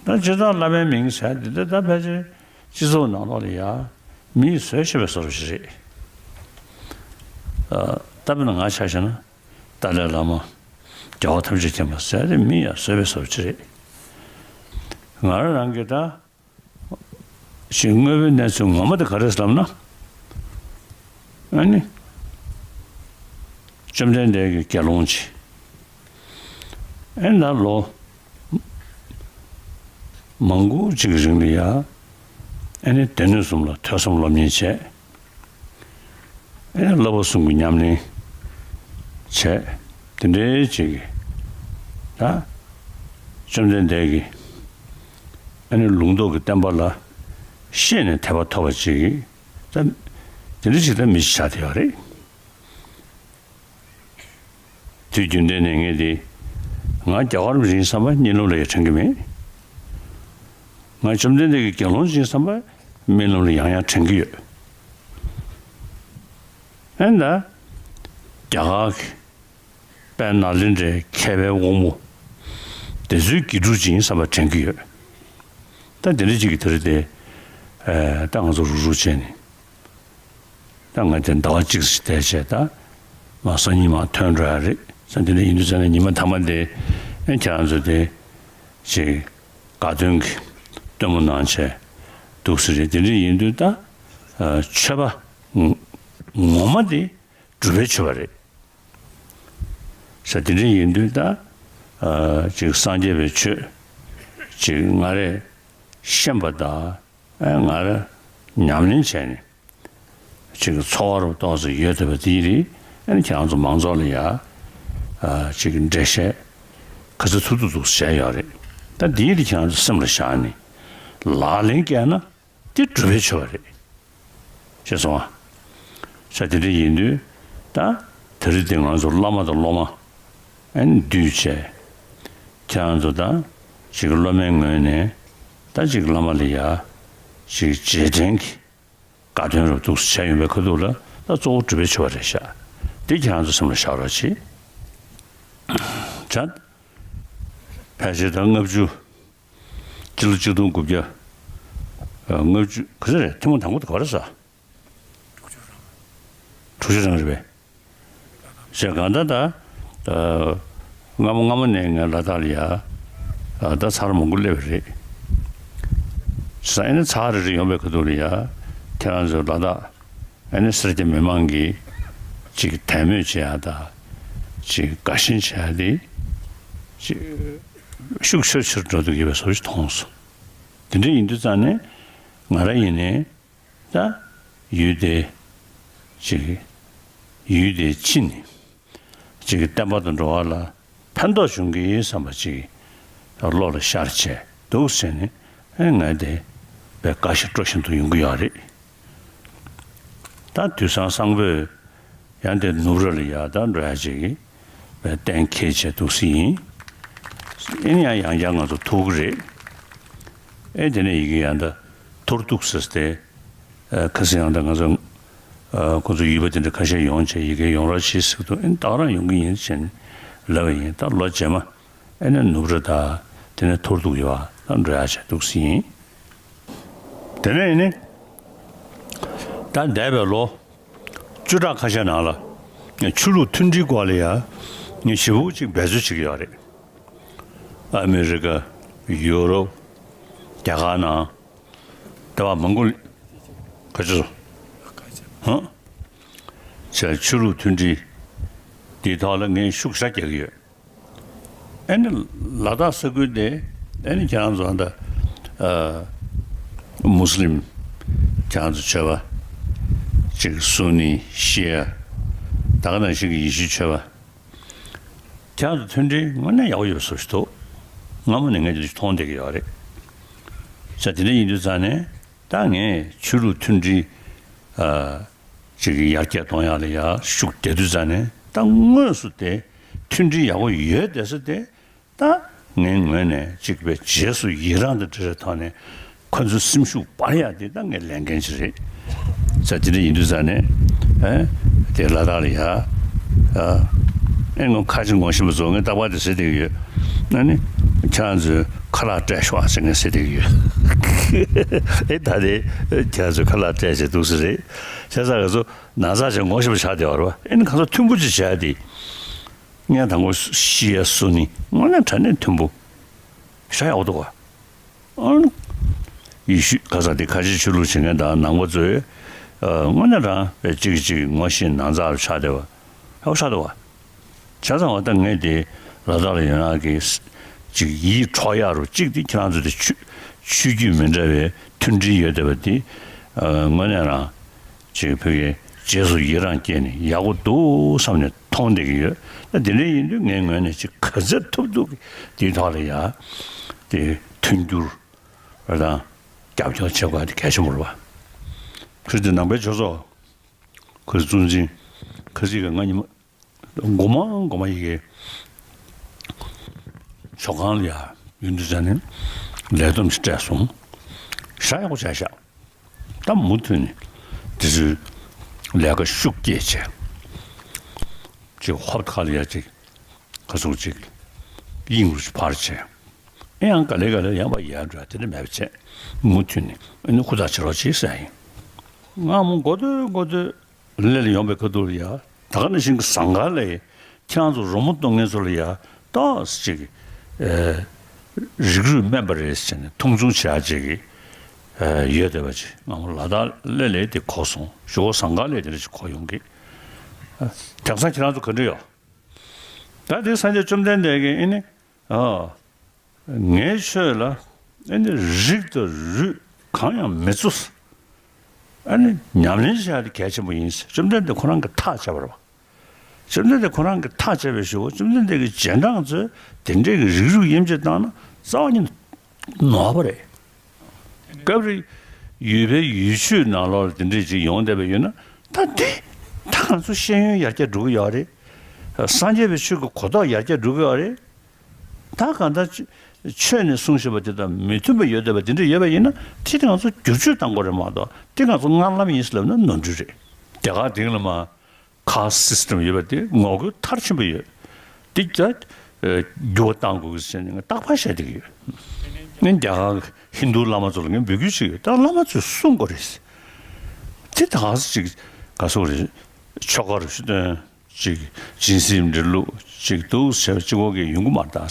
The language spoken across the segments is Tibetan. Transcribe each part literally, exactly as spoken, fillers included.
ད་སྤྱིར་བཏང་བླ་མའི་མིང་ཟེར་དེ་འདྲ་ད་ཕལ་ཆེར་སྤྱི་ཚོགས་ནང་ལོགས་ལ་ཡ་མིས་བཟོས་བྱས་པའི་བཟོ་འདྲ་ཞིག་རེད། ཨ། ད་དཔེར་ན་ང་ཆ་བཞག་ན་ཏཱ་ལའི་བླ་མ། རྒྱལ་བ་ཐམས་ཅད་མཁྱེན་པ་ཟེར་དེ་མིས་ཡང་བཟོས་པའི་བཟོ་འདྲ་ཞིག་རེད། ང་རང་རང་གིས་ད་ཞིག་དངོས་པོའི་གནས་ཚུལ་ངོ་མ་དེ་ག་རེ་ལབ་ན། ཨ་ནི། བཅོམ་ལྡན་འདས་ཀྱི་དགེ་སློང་ཅིག་ཨེ་ད་ལོ་མང་པོ་ཅིག་གི་རིང་ལ་ཡ། ཨེ་ནི་སྡེ་སྣོད་གསུམ་ལ་ཐོས་བསམ་སློབ་གཉེར་བྱས། ཨེ་ནི་བསླབ་པ་གསུམ་གྱི་ཉམས་ལེན་བྱས། དེ་འདྲའི་ཅིག་གི་ད་བཅོམ་ལྡན་འདས་ཀྱི་ཨེ་ནི་ལུང་རྟོགས་ཀྱི་བསྟན་པ་ལ་ཤེས་ནས་དད་པ་ཐོབ་པ་ཅིག་གི་ད་དེ་འདྲ་ཞིག་ད་མི་ཞིག་ཆགས་བསྡད་ཡོད་རེད། དུས་རྒྱུན་ལྡན་ནས་ངས་དེ། ང་རྒྱལ་བ་རིན་པོ་ཆེ་ཡིན་བསམ་པ་གཉིད་ལམ་ལ་ཡང་དྲན་གྱི་མེད། ང་བཅོམ་ལྡན་འདས་ཀྱི་དགེ་སློང་ཡིན་བསམ་པ་རྨི་ལམ་ལ་ཡང་ཡང་དྲན་གྱི་ཡོད། ཨེ་ད། རྒྱ་གར་གྱི་དཔལ་ནཱ་ལེནྡྲའི་མཁས་པའི་དབང་པོ། དེ་ཚོའི་དགེ་ཕྲུག་ཅིག་ཡིན་བསམ་པ་དྲན་གྱི་ཡོད། ད་དེ་འདྲ་ཅིག་གི་དེ་རེད་དེ། ཨེ་ད་ང་ཚོ་རུག་རུག་བྱས་ནས། ད་ང་དེ་ཟླ་བ་གཅིག་ཙམ་བསྡད་བྱས་ད། མ་སང་ཉིན་མ་ཐོན་འགྲོ་ཡ་རེད། ས་འདི་འདྲ་ཡིན་དུས་ཙང་ནས་ཉི་མ་མཐའ་མ་དེ། ཨེ་ཁྱེད་རང་ཚོ་དེ། ཅིག་དགའ་སྟོན་གྱི་སྟོན་མོ་གནང་བྱས་འདུག་ས་རེད། དེ་འདྲ་ཡིན་དུས་ད། ཨ་ཆོས་པ་ངོ་ངོ་མ་དེ་སྒྲུབ་པའི་ཆོས་པ་རེད། ས་དེ་འདྲ་ཡིན་དུས་ད། ཨ་ཅིག་སངས་རྒྱས་པའི་ཆོས་ཅིག་ང་རས་ཤེས་པ་དང་། ཨ་ང་ར་ཉམས་ལེན་བྱས་ནས་ཅིག་འཚོ་བ་རུ་ཏོག་ཙམ་ཡོད་བསྡད་པ་དེའི་རིགས། ཨ་ནི་ཁྱེད་རང་ཚོ་མང་ཚོགས་ལ་ཡ། ཨ་ཅིག་འགྲེལ་བཤད་ག་ཚོད་ཐུབ་ཐུབ་ཐུབ་བྱས་ཡོད་རེད། ད་དེའི་རིགས་ཁྱེད་རང་ཚོ་སེམས་ལ་བཞག་ནས་ལག་ལེན་བཀལ་ན་དེ་སྒྲུབ་པའི་ཆོས་པ་རེད། ཤེས་སོང་ཨ། ས་དེ་འདྲ་ཡིན་དུས་ད་དེ་རིང་འདི་ང་ཚོ་བླ་མ་དང་སློབ་མ་ཨན་འདུས་བྱས། ཁྱེད་རང་ཚོ་ད་ཅིག་སློབ་མའི་ངོས་ནས་ད་ཅིག་བླ་མ་ལ་ཡ་ཅིག་རྗེས་དྲན་གྱི་དགའ་སྟོན་རབ་འདུག་སེ་བྱས་ཡོང་པའི་ཁ་ཐུག་ལ་ད་གཙོ་བོ་སྒྲུབ་པའི་ཆོས་པ་རེད་ཤག་དེ་ཁྱེད་རང་ཚོ་སེམས་ལ་བཞག་རོགས་གྱིས། ད་ཕལ་ཆེར་ད་ལྔ་བཅུ། སྤྱི་ལོ་ཆིག་སྟོང་དགུ་བརྒྱ། ཨ་ལྔ་བཅུ་ག་ཚོད་རེད། ཐུན་མོང་དང་པོ་དེ་ག་རེ་ཟ། དྲུག་ཅུ་རང་རེད་པས། ཞེས་གང་ལྟར་ད། ཨ་སྔ་མོ་སྔ་མོ་ནས་ངས་ལ་དྭགས་ལ་ཡ། ཨ་ད་ཚར་མང་པོ་སླེབས་པ་རེད། ས་ཨེ་ནི་ཚར་རེ་རེ་ཡོང་པའི་ཁ་ཐུག་ལ་ཡ། ཁྱེད་རང་ཚོའི་ལ་དྭགས་ཨེ་ནི་སེར་སྐྱ་མི་མང་གིས་ཅིག་དད་མོས་བྱེད་ཡ་ད། ཅིག་དགའ་ཞེན་བྱེད་ཡ་དེ། ཅིག་ཤུགས་ཆེར་ཆེར་འགྲོ་འདུག་ཡོད་པའི་བཟོ་ཞིག་མཐོང་སོང་། དེ་འདྲ་ཡིན་དུས་ཙང་ནས་ང་རང་ཡིན་ནའི་ད་ཡུལ་དེ་ཅིག་ཡུལ་དེ་ཕྱིན་ནས་ཅིག་བསྟན་པ་དང་འགྲོ་བ་ལ་ཕན་ཐོགས་བྱུང་གི་ཡིན་བསམ་པ་ཅིག་བློ་ལ་ཤར་བྱས་འདུག་ཟེར་ནས་ཨེ་ང་དེ་དཔེ་དགའ་ཞིང་སྤྲོ་བཞིན་དུ་ཡོང་གི་ཡོད་རེད། ད་དུས་སང་སང་ཕོད་ཡང་དེ་ནུབ་ར་ལ་ཡ་ད་འགྲོ་ཡ་ཅིག་གི་བས་གཏན་འཁེལ་བྱས་འདུག་སེ་ཡིན། ཨེ་ནི་ཡང་ཡང་བསྐྱར་ང་ཚོ་ཐུག་གི་རེད། ཨེ་དེ་ནས་ཡི་གེ་ཡང་ད་ཐོར་འདུག་ཟེར་ཏེ། ཨ་ཁ་སང་ཡང་ད་ང་ཚོ་ཨ་ཁོ་ཚོ་ཡུལ་པ་དེ་འདྲ་ཁ་ཤས་ཡོང་བྱས་ཡི་གེ་ཡོང་རོགས་བྱེད་ཟེར་འདུག་ཨེ་ད་ག་རང་ཡོང་གི་ཡིན་ཟེར་ནས་ལབ་པ་ཡིན། ད་ལོ་རྗེས་མ་ཨེ་ནི་ནུབ་ར་ད་དེ་ནས་ཐོར་འདུག་ཡོད་ཨ་ད་འགྲོ་ཡ་བྱས་འདུག་སེ་ཡིན། དེ་ནས་ཡིན་ནི། ད་འདས་པའི་ལོ་བཅུ་ཕྲག་ཁ་ཤས་ནང་ལ་ངས་ཆོས་ལུགས་མཐུན་སྒྲིལ་སྐོར་ལ་ཡ་ངས་ཞེ་པོ་ཅིག་འབད་རྩོལ་བྱེད་ཀྱི་ཡོད་རེད། ཨ་མི་རི་ཀ། ཡུ་རོབ། རྒྱ་གར་ནང་། དེ་བ་མང་པོ་ག་ཚོད་སོང་། ཧང་། བྱས་ཆོས་ལུགས་མཐུན་སྒྲིལ་འདིའི་ཐོག་ལ་ངས་ཤུགས་ཞེ་དྲག་རྒྱག་གི་ཡོད། ཨེ་ནི་ལ་དྭགས་ས་ཁུལ་དེ་ཨེ་ནི་ཁྱེད་རང་ཚོ་ད་ཨ་མུ་སི་ལིམ་ཁྱེད་རང་ཚོ་ཆོས་པ་ཅིག་སུ་ནི་ཤི་ཡ་ད་ག་ནང་བཞིན་གྱི་ཡེ་ཤུའི་ཆོས་པ་ཁྱེད་རང་ཚོ་མཐུན་སྒྲིལ་དངོས་གནས་ཡག་པོ་ཡོད་པའི་བཟོ་ཞིག་འདུག་སྔ་མོ་ནས་ངས་དེ་འདྲ་ཞིག་མཐོང་བསྡད་ཀྱི་ཡོད་རེད། ས་དེ་འདྲ་ཡིན་དུས་ཙང་ནས་ད་ངས་ཆོས་ལུགས་མཐུན་སྒྲིལ་ཨ། ཅིག་ཡར་རྒྱས་གཏོང་ཡག་ལ་ཡར་ཤུགས་རྒྱག་དུས་ཙང་ནས་ད་དངོས་སུ་དེ་མཐུན་སྒྲིལ་ཡག་པོ་ཡོད་བསྡད་ས་དེ་ད་ངའི་ངོས་ནས་ཅིག་པའི་རྗེས་སུ་ཡི་རང་དང་འབྲེལ་བའི་ཐོག་ནས་ཁོ་ཚོའི་སེམས་ཤུགས་སྤར་ཡག་དེ་ད་ངའི་ལས་འགན་ཅིག་རེད། ས་དེ་འདྲ་ཡིན་དུས་ཙང་ནས་ཨེ་དེ་ལ་དྭགས་ལ་ཡ་ཨ་ཨེ་ངོ་ཁ་ཅིག་ངོ་ཤེས་པ་ཚོ་ངས་རྟག་པར་དེ་ཟེར་བསྡད་ཀྱི་ཡོད། ཨ་ནི་ཁྱེད་རང་ཚོས་ ཁ་ལག་སྤྲད་ཤོག་ཟེར་ངས་ཟེར་བསྡད་ཀྱི་ཡོད། ཨེ་ད་དེ་ཁྱེད་ཚོས་ཁ་ལག་སྤྲད་བྱས་འདུག་ས་རེད། བྱས་ཙང་ང་ཚོ་ན་ཚ་ཅིག་ངོ་ཤེས་པ་ཆགས་བསྡད་པ་རེད་པ། ཨེ་ནི་ཁ་སང་མཐུན་པོ་ཅིག་བྱས་ཏེ། ངས་དང་པོ་ཤི་ཡ་སུ་ནི་དངོས་གནས་དྲང་གནས་མཐུན་པོ་ཤ་ཡག་པོ་འདུག་ག་ཨ་ནི། ཡེ་ཤུ་ཁ་སང་དེ་ཁ་ཆེ་ཆོས་ལུགས་བྱེད་མཁན་དང་ནང་པ་ཚོས་ཨ་དངོས་གནས་རང་གཅིག་གིས་གཅིག་ངོ་ཤེས་ན་ཚ་རུ་ཆགས་བསྡད་པ་ཡག་པོ་ཆགས་འདུག་ག་བྱས་ཙང་བ་ད་ངས་དེ་ལ་དྭགས་ལ་ཡོད་ན་གི་ཅིག་ཡིད་འཕྲོག་ཡག་རུ་གཅིག་དེ་ཁྱེད་རང་ཚོ་དེ་ཆོས་ཆོས་བརྒྱུད་མི་འདྲ་བའི་མཐུན་སྒྲིལ་ཡོད་བསྡད་པ་དེ་ཨ་དངོས་གནས་རང་ཅིག་བོད་ཀྱི་རྗེས་སུ་ཡི་རང་སྐྱེས་ནས་ཡག་པོ་འདུག་བསམ་ནས་མཐོང་བསྡད་ཀྱི་ཡོད། ད་དེ་འདྲ་ཡིན་དུས་ངའི་ངོས་ནས་ཅིག་ག་ཚོད་ཐུབ་ཐུབ་ཀྱིས་དེའི་ཐོག་ལ་ཡ་དེ་མཐུན་འགྱུར་ར་དང་རྒྱབ་སྐྱོར་བྱེད་དགོས་དེ་གལ་ཆེན་པོ་རེད་པ། ཁིར་དེ་ནང་པའི་ཆོས་ཚོགས་ཁིར་གཙོ་འཛིན་ཁ་ཅིག་གི་ང་ཉི་མ་མགོ་མ་མགོ་མ་ཡི་གེ་ཆོས་ཁང་ལ་ཡ་ཡུན་དུ་བྱས་ནས་ལས་བསྡོམས་ཤིག་སྤྲད་སོང་། ཞེ་ཡག་པོ་བྱས་ཤག་ད་མུ་མཐུད་ནས་དེ་ཚོའི་ལས་ཀ་ཤུགས་བསྐྱེད་བྱས། ཅིག་ཧོབ་ཁ་ལ་ཡ་ཅིག་ག་ཚོད་ཅིག་དབྱིངས་རུ་ཕར་བྱས། ཨེ་ཡང་ག་ལེ་ག་ལེ་ཡང་པ་ཡར་འགྲོ་དེ་འདྲ་མེད་པ་བྱས། མུ་མཐུད་ནས་ཨེ་ནི་ཧུར་ཐག་བྱེད་རོགས་བྱེད་ཟེར་ཡིན། ང་མོ་མགོ་ཐོད་མགོ་ཐོད་ལས་ལ་ཡོང་པའི་ཁ་ཐུག་ལ་ཡ་ད་ག་ནང་བཞིན་གྱི་ཟངས་དཀར་ལ་ཁྱེད་རང་ཚོ་རོལ་མོ་གཏོང་མཁན་ཚོ་ལ་ཡ་ཏོག་ཙམ་ཅིག་ཨེ་རིགས་རུས་དམན་པ་རེད་ཟེར་ནས་མཐོང་ཆུང་བྱེད་ཡ་ཅིག་གི་ཨེ་ཡོད་བསྡད་པ་ཅིག་ང་མོ་ལ་དྭགས་ལས་ལས་དེ་གོ་སོང་། ཞོགས་ཟངས་དཀར་ལས་དེ་འདྲ་ཅིག་གོ་ཡོང་གི། དེང་སང་ཁྱེད་རང་ཚོ་ག་འདྲ་ཡོད། ད་དེ་སངས་རྒྱས་བཅོམ་ལྡན་འདས་ཀྱིས་ཨེ་ནི་ཨ། ངའི་ཆོས་ལ་ཨེ་ནི་རིགས་དང་རུས་གང་ཡང་མི་བཙུགས། ཨེ་ནི་ཉམས་ལེན་བྱ་ཡ་དེ་གལ་ཆེན་པོ་ཡིན་ཟེར་བཅོམ་ལྡན་འདས་ཁོ་རང་གིས་ཐག་བཅད་པ་རེད་པ། བཅོམ་ལྡན་འདས་ཁོ་རང་གིས་ཐག་བཅད་པའི་གཞུག་གུ་བཅོམ་ལྡན་འདས་ཀྱི་རྗེས་འབྲང་ཚོས་དེ་འདྲའི་གི་རིགས་རུས་དབྱེ་འབྱེད་བཏང་ན་རྩ་བ་ཉིད་ནོར་བ་རེད། སྐབས་རེ་ཡུལ་པའི་ཡུལ་ཆོས་ནང་ལོགས་ལ་དེ་འདྲས་ཅིག་ཡོང་བསྡད་པ་ཡོད་ན་ད་དེ་ད་ང་ཚོ་ཤེས་ཡོན་ཡར་རྒྱས་འགྲོ་གི་ཡོད་རེད། སངས་རྒྱས་པའི་ཆོས་ཀྱི་གོ་རྟོགས་ཡར་རྒྱས་འགྲོ་གི་ཡོད་རེད། ད་གང་ལྟར་ཆོས་ནས་གསུངས་བཞིན་པ་དེ་དང་མི་མཐུན་པ་ཡོད་བསྡད་པ་དེ་འདྲས་ཡོད་པ་ཡིན་ན་དེ་དེ་ང་ཚོ་བསྒྱུར་བཅོས་གཏང་དགོས་རེད་མ་གཏོགས་དེ་ང་ཚོ་སྔར་ལམ་ཡིན་ཟེར་ལབ་ན་ནོར་འཁྲུལ་རེད། རྒྱ་གར་སྟེང་ལ་མ། ཁ་སིས་ཊེམ་ཡོད་པ་དེ་ངོ་རྒོལ་མཐར་ཕྱིན་པ་ཡོད། དེ་ཀྱ་འགྱུར་བ་གཏང་དགོས་ཀྱི་ཟེར་ནས་ང་རྟག་པར་བཤད་བསྡད་ཀྱི་ཡོད། ངས་རྒྱ་གར་ཧིན་རྡུ་བླ་མ་ཚོ་ལ་ངས་འབོད་སྐུལ་བྱེད་ཀྱི་ཡོད། ད་བླ་མ་ཚོས་གསུང་དགོས་རེད། དེ་ད་ག་ཟེ་ཅིག་ག་སོག་རེད། ཆོ་ག་རུ་ཞུ་དོན་ཅིག་སྦྱིན་སྲེག་འབྲི་ལུགས་ཅིག་འདུག་ཟེར་བ་གཅིག་པོ་གིས་ཡོང་གི་མ་རེད་ད།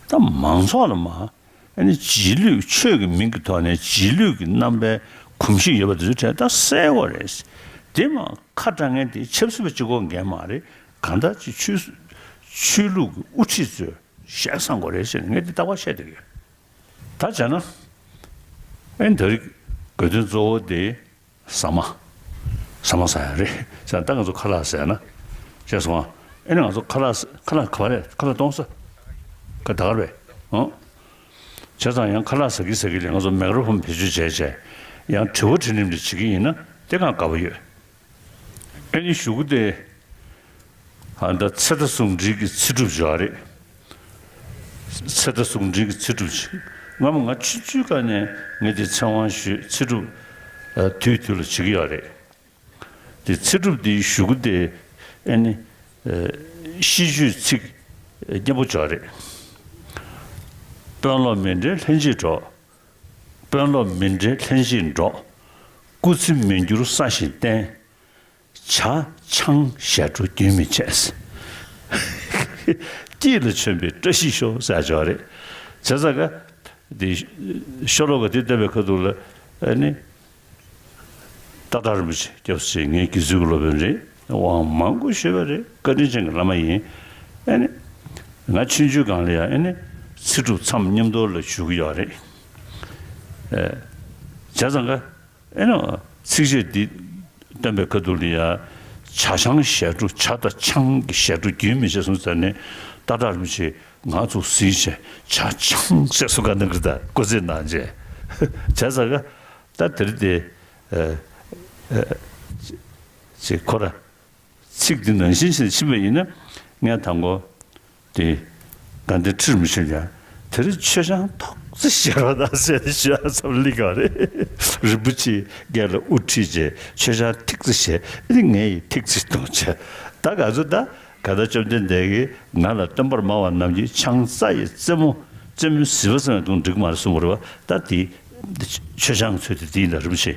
ད་མང་ཚོགས་ལ་མ། ཨ་ནི་རྗེས་ལུས་ཆོས་ཀྱི་མིང་གི་ཐོག་ནས་རྗེས་ལུས་ཀྱི་རྣམ་པའི་གོམས་གཤིས་ཡོད་པ་དེ་ཚོའི་གྲས་ད་སེལ་དགོས་རེད། དེ་མ་ཁ་གྲག་མཁན་དེ་ཆབ་སྲིད་པ་གཅིག་པོ་འགན་མ་རེད། གང་ལྟར་ཅིག་ཆོས་ཆོས་ལུགས་ཀྱི་དབུ་ཁྲིད་ཚོས་ཞལ་བཟང་དགོས་རེད་ཟེར་ནས་ངས་དེ་རྟག་པར་བཤད་བསྡད་ཀྱི་ཡོད། ད་བྱས་ན་ཨ་ནི་ད་རེས་དགོས་དོན་གཙོ་བོ་དེ། ཟ་མ། ཟ་མ་ཟ་ཡ་རེད་ཟེར་ན་ད་ང་ཚོ་ཁ་ལག་ཟས་ན། ཅེས་སོང་ཨ། ཨེ་ནི་ང་ཚོ་ཁ་ལག་ཁ་ལག་ག་བ་རེད། ཁ་ལག་གཏོང་ས། ཁ་ད་ག་རེད་པས། ཨང་། བྱས་ཙང་ཡང་ཁ་ལག་ཟ་གི་ཟ་གི་ལས་ང་ཚོ་མེག་རོ་ཕོན་བེད་སྤྱོད་བྱས་བྱས། ཡང་དྲི་བ་དྲིས་ལན་འདི་བྱེད་ཀྱི་ཡིན་ན་དེ་གང་དགའ་པོ་ཡོད། ཨེ་ནི་གཞུག་གུ་དེ། ཨ་ད་ཚེ་བདག་ཟུང་འབྲེལ་གྱི་ཚེ་སྒྲུབ་བྱ་རེད། ཚེ་བདག་ཟུང་འབྲེལ་གྱི་ཚེ་སྒྲུབ་བྱེད། སྔ་མོ་ང་ཆུང་ཆུང་སྒང་ནས་ངས་དེ་ཚེ་དབང་ཞུས་ཚེ་སྒྲུབ། ཨ་དུས་དུས་ལ་བྱེད་ཀྱི་ཡོད་རེད། དེ་ཚེ་སྒྲུབ་དེའི་གཞུག་གུ་དེ་ཨ་ནི་ཨ་ཤིས་བརྗོད་ཚིག་སྙན་པོ་བྱ་རེད། དཔོན་སློབ་མི་འབྲལ་ལྷན་ཅིག་འགྲོགས། དཔོན་སློབ་མི་འབྲལ་ལྷན་ཅིག་འགྲོགས། སྐུ་ཚེ་མི་འགྱུར་ས་ཞིང་བརྟན། བྱ་ཆང་ཞབས་བྲོ་རྒྱུན་མི་ཆད། སྐྱིད་ལ་བྱོན་པའི་བཀྲ་ཤིས་ཤོག་ཟེར་ཡག་ཅིག་ཡོད་རེད། བྱས་ཙང་ཀ་དེ་ཤོ་ལོ་ཀ་དེ་བཏོན་པའི་ཁ་ཐུག་ལ་ཨ་ནི་ཏཱ་ལའི་རིན་པོ་ཆེ་སྐྱབས་སུ་མཆི། ངའི་དགེ་ཚུལ་གྱི་སློབ་དཔོན་རེད། དབང་མང་པོ་ཞུས་པ་རེད། བཀའ་དྲིན་ཅན་གྱི་བླ་མ་ཡིན། ཨ་ནི་ང་ཆུང་ཆུང་སྒང་ལ་ཡང་ཨ་ནི་ཚེ་སྒྲུབ་མཚམས་མཉམ་དུ་ལ་བཞུགས་ཀྱི་ཡོད་རེད། ཨ་བྱས་ཙང་ཀ་ཨེ་ནོ། ཚིགས་བཅད་འདི་བཏོན་པའི་ཁ་ཐུག་ལ་ཡ། བྱ་ཆང་ཞབས་བྲོ། བྱ་དང་ཆང་གི་ཞབས་བྲོ་རྒྱུན་མི་ཆད་སོང་ཟེར་ནས་ཏཱ་ལའི་རིན་པོ་ཆེས་ང་ཚོ་གཟིགས་བྱས་བྱ་ཆང་ཟེར་སོང་ག་འདུག་གི། ད་སྐུ་རྩེད་གནང་བྱས་བྱས་ཙང་ཀ་ད་དེ་རིང་དེ་ཨ་ཨ་ཅེ་ཁོ་ར། ཚིག་འདི་ནང་བཞིན་བྱས་ཕྱིན་པ་ཡིན་ན་ངས་དང་པོ་དེ་དགའ་ལྡན་ཁྲི་རིན་པོ་ཆེ་ལ་ཡང་དེ་རིང་མཆོད་ཆང་ཐུགས་རྗེ་ཆེ་ཞུ་རོགས་གནང་ཟེར་ནས་ཞུ་ཡག་འཚམས་ལ་སླེབས་པ་རེད། རིན་པོ་ཆེ་སྒེར་ལ་དབུ་ཁྲིད་བྱས་མཆོད་ཆང་ཐུགས་རྗེ་ཆེ་ཞུས། ཨ་ནི་ངས་ཡང་ཐུགས་རྗེ་ཆེ་གཏོང་བྱས། ད་ག་ཚོད་ད་ག་ད་བཅོམ་ལྡན་འདས་ཀྱིས་ང་ལ་སྟོན་པར་མང་བ་རྣམས་ཀྱིས་ཆང་རྩྭ་ཡི་རྩེ་མོ་ རྩེད་མོ་བཟི་བ་ཙམ་ཡང་འདུག་འགྲིག་མ་རེད་གསུངས་པ་རེད་བ། ད་དེ་མཆོད་ཆང་ཚོས་དེ་དེ་ཡིན་ད་རིན་པོ་ཆེ།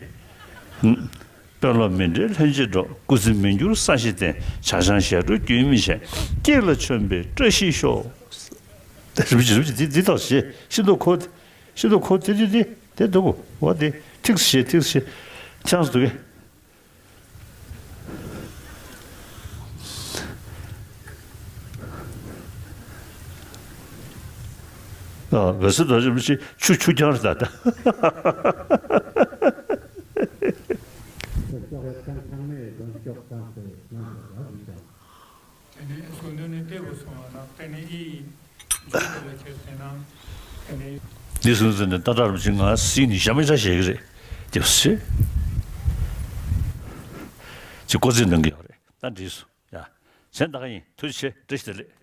དཔོན་སློབ་མི་འབྲལ་ལྷན་ཅིག་འགྲོགས། སྐུ་ཚེ་མི་འགྱུར་ས་གཞི་བརྟན། ཇ་ཆང་ཞབས་བྲོ་རྒྱུན་མི་ཆད། སྐྱིད་ལ་བྱོན་པའི་བཀྲ་ཤིས་ཤོག། རིན་པོ་ཆེ་རིན་པོ་ཆེ་འདི་འདི་ཐོག་ཞེས་ཤིན་ཏུ་ཁོ་ཤིན་ཏུ་ཁོ་དེ་དེ་དེ་དེ་འདུག་གོ། འོ་དེ་ཐིག་ཞེས་ཐིག་ཞེས་ཆང་སུ་འདུག་གེ། ཨ་བེ་སི་དོ་ཅི་མི་ཤི་ཆུ་ཆུ་རྐྱང་རེད་ད། དེ་ནས་གསུང་དོན་ནི་ལྟེ་བུ་སོང་བ་ན་དེ་ནི་ཨི་ཡི་འཇུག་པ་ལ་ཁྱེར་ཟེར་ན། དེ་ནི། འདི་སོང་ཙང་ནི་ཏག་ཏག་རིན་པོ་ཆེ་ང་སྲིད་ནི་ཞྭ་མི་ཆ་ཞེས་ཀྱི་རེད། དེ་བ་ཞེས། ཅི་ཀོ་ཙི་གནང་གི་ཡོད་རེད། ད་འགྲིག་སོང་ཡ། གཞན་ད་ག་ཡིན། ཐུགས་རྗེ་ཆེ། བཀྲ་ཤིས་བདེ་ལེགས།